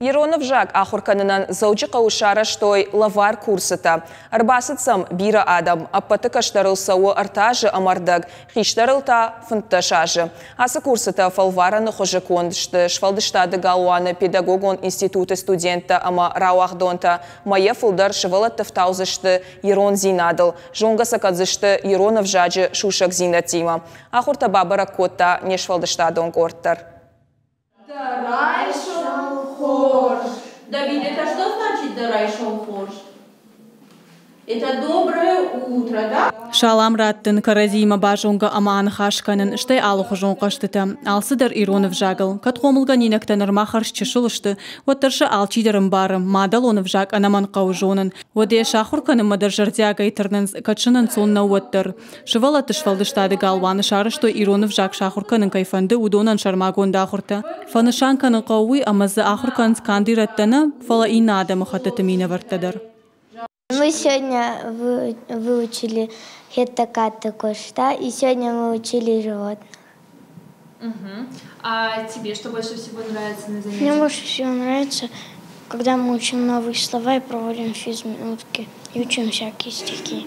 Ирон ӕвзаг ахуыр кӕнынӕн Дзӕуджыхъӕуы сарӕзтой лӕвар курсытӕ. Ӕрбацыд сӕм бирӕ адӕм. Ӕппӕты кӕстӕрыл цӕуы ӕртӕ азы ӕмӕ ӕрдӕг, хистӕрыл та 15 азы. Ацы курсытӕ фӕлварӕны хуызы конд сты сфӕлдыстады галуаны педагогон институты студенттӕ ӕмӕ рауагъдонтӕ. Мӕйӕ фылдӕр сывӕллӕтты фтаудзысты ирондзинадыл, зонгӕ сӕ кӕндзысты ирон ӕвзаджы сусӕгдзинӕдтимӕ. Ахуыртӕ бабӕрӕг кодта не сфӕлдыстадон къорд дӕр. Дӕ райсом хорз. Давид, это что значит дӕ райсом хорз? Это доброе утро, да? Салам раттын, кӕрӕдзиимӕ базонгӕ ӕмӕ аныхас кӕнын, стӕй алыхуызон хъӕзтытӕ. Алцыдӕр ирон ӕвзагыл. Кӕд хъомылгӕнинӕгтӕ нырма хӕрз чысыл сты, уӕддӕр сӕ алчидӕр ӕмбары, мадӕлон ӕвзаг ӕнӕмӕнг хъӕуы зонын. Уӕдӕ йӕ сахуыр кӕнынмӕ дӕр зӕрдиагӕй тырнынц, кӕд сын ӕнцон нӕу, уӕддӕр. Сывӕллӕтты сфӕлдыстады галуаны сарӕзтой ирон ӕвзаг сахуыр кӕнын кӕй фӕнды, уыдонӕн сӕрмагонд ахуыртӕ. Фӕнысан кӕнын хъӕуы уый, ӕмӕ дзы ахуыр кӕнынц канд ирӕттӕ нӕ, фӕлӕ иннӕ адӕмыхӕттыты минӕвӕрттӕ дӕр. Мы сегодня выучили Хетагкаты Къоста, и сегодня мы учили животных. Угу. А тебе что больше всего нравится на занятиях? Мне больше всего нравится, когда мы учим новые слова и проводим физминутки, и учим всякие стихи.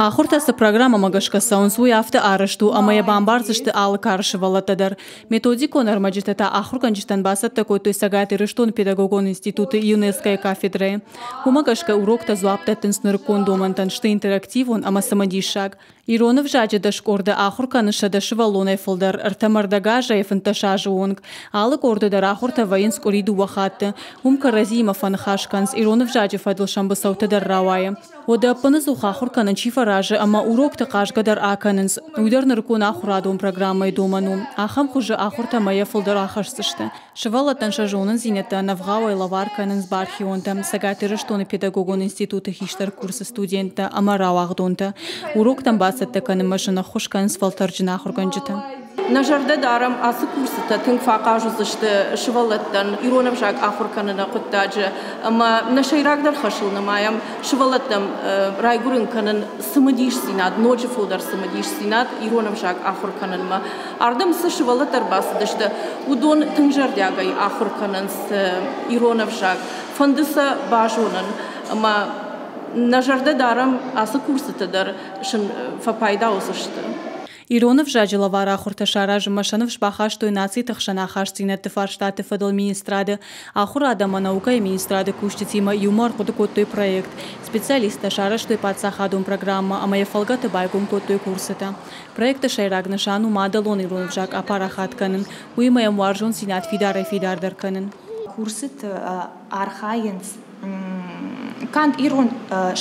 Ахуыртӕ цы программӕмӕ гӕсгӕ цӕуынц, уый афтӕ арӕзт у, ӕмӕ йӕ бамбардзысты алы кары сывӕллӕттӕ дӕр. Методикон ӕрмӕджытӕ та ахуыргӕнджытӕн бацӕттӕ кодтой Цӕгат Ирыстоны педагогон институты ЮНЕСКО-йы кафедрӕйы. Уымӕ гӕсгӕ уроктӕ дзуапп дӕттынц нырыккон домӕнтӕн, сты интерактивон ӕмӕ цымыдисаг. Ирон ӕвзаджы дӕскъорды ахуыр кӕны 100 сывӕллонӕй фылдӕр, ӕртӕ ӕрдӕг азӕй 15 азы онг. Алы къорды дӕр ахуыртӕ вӕййынц къуыри дыууӕ хатты. Уым кӕрӕдзиимӕ фӕныхас кӕнынц, ирон ӕвзаджы фӕдыл сӕм быцӕутӕ дӕр рауайы. Уӕдӕ ӕппынӕдзух ахуыр кӕнын чи фӕразы ӕмӕ урокты хъазгӕ дӕр акӕнынц, уый дӕр нырыккон ахуырадон программӕйы домӕн у. Ахӕм хуызы ахуыртӕ мӕйӕ фылдӕр ахӕсдзысты. Сывӕллӕттӕн сӕ зонындзинӕдтӕ ӕнӕвгъауӕй лӕвар кӕнынц бархионтӕ, Цӕгат Ирыстоны педагогон институты хистӕр курсы студенттӕ ӕмӕ рауагъдонтӕ. Уроктӕм бацӕттӕ кӕнынмӕ сын ӕххуыс кӕнынц фӕлтӕрджын ахуыргӕнджытӕ. Нӕ зӕрдӕ дарӕм, ацы курсытӕ тынг фӕахъаз уыдзысты сывӕллӕттӕн ирон ӕвзаг ахуыр кӕныны хъуыддаджы ӕмӕ нӕ сӕйрагдӕр хӕсыл нымайӕм сывӕллӕттӕм райгуырын кӕнын цымыдисдзинад, ноджы фылдӕр цымыдисдзинад ирон ӕвзаг ахуыр кӕнынмӕ. Ардӕм цы сывӕллӕттӕ ӕрбацыдысты, уыдон тынг зӕрдиагӕй ахуыр кӕнынц ирон ӕвзаг, фӕнды сӕ базонын ӕмӕ нӕ зӕрдӕ дарӕм, ацы курсыты дӕр сын фӕпайда уыдзысты. Ирон ӕвзаджы лӕвар ахуыртӕ саразынмӕ сӕ ныфс бахастой нациты хсӕн ахастдзинӕдты фарстаты фӕдыл министрады, ахуырад ӕмӕ наукӕйы министрады кусджытимӕ иумӕ ӕрхъуыды кодтой проект. Специалисттӕ сарӕзтой паддзахадон программӕ ӕмӕ йӕ фӕлгӕты байгом кодтой курсытӕ. Проекты сӕйраг нысан у мадӕлон ирон ӕвзаг апарахат кӕнын, уыимӕ йӕм уарзондзинад фидарӕй-фидардӕр кӕнын. Курсыты архайынц канд ирон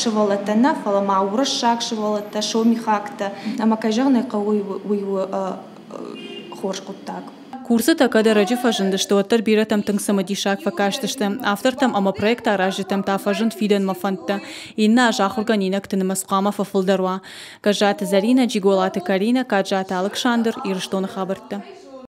сывӕллӕттӕ нӕ, фӕлӕ ма уырыссаг сывӕллӕттӕ, сомихӕгтӕ. Ӕмӕ, кӕй зӕгъын ӕй хъӕуы, уый у хорз хъуыддаг. Курсытӕ кӕд ӕрӕджы фӕзындысты, уӕддӕр бирӕтӕм тынг цымыдисаг фӕкастысты. Автортӕм ӕмӕ проект аразджытӕм та фӕзынд фидӕнмӕ фӕндтӕ. Иннӕ аз ахуыргӕнинӕгты нымӕц хъуамӕ фӕфылдӕр уа. Гӕззаты Зӕринӕ, Джиголаты Каринӕ, Каджаты Алыксандр, Ирыстоны хабӕрттӕ.